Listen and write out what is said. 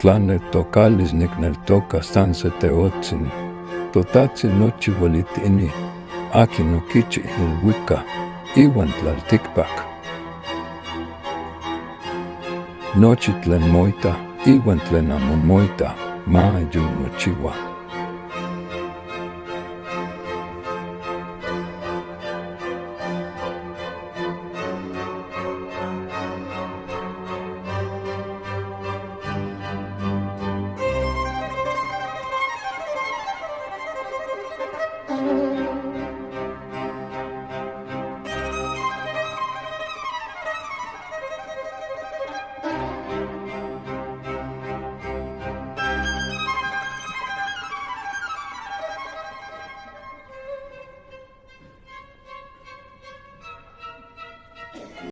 Notlaneltocalis nicneltoca san se teotzin, Totajtzi nochi huelitini, aquin quichi ilhuicac ihuan tlalticpac. Nochi tlen moita ihuan tlen amo moita, ma yolnochihua.